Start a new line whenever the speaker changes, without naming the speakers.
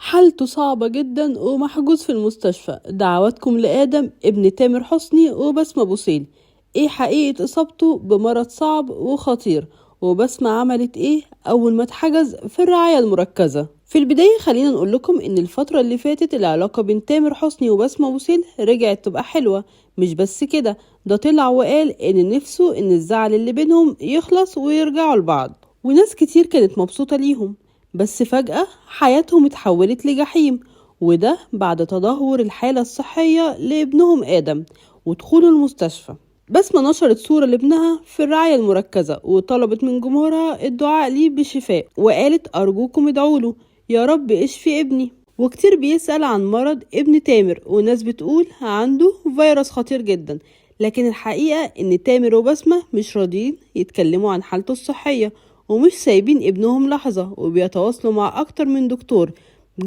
حالته صعبة جدا ومحجوز في المستشفى. دعواتكم لآدم ابن تامر حسني وبسمة بوصيل. ايه حقيقة إصابته بمرض صعب وخطير؟ وبسمة عملت ايه أول ما اتحجز في الرعاية المركزة؟ في البداية خلينا نقول لكم إن الفترة اللي فاتت العلاقة بين تامر حسني وبسمة بوصيل رجعت تبقى حلوة. مش بس كده، ده طلع وقال إن نفسه إن الزعل اللي بينهم يخلص ويرجعوا لبعض، وناس كتير كانت مبسوطة ليهم. بس فجأة حياتهم اتحولت لجحيم، وده بعد تدهور الحالة الصحية لابنهم آدم ودخوله المستشفى. بسمة نشرت صورة لابنها في الرعاية المركزة وطلبت من جمهورها الدعاء ليه بالشفاء، وقالت أرجوكم ادعوا له يا رب اشفي ابني. وكتير بيسأل عن مرض ابن تامر، وناس بتقول عنده فيروس خطير جدا، لكن الحقيقة إن تامر وبسمة مش راضيين يتكلموا عن حالته الصحية ومش سايبين ابنهم لحظة، وبيتواصلوا مع أكتر من دكتور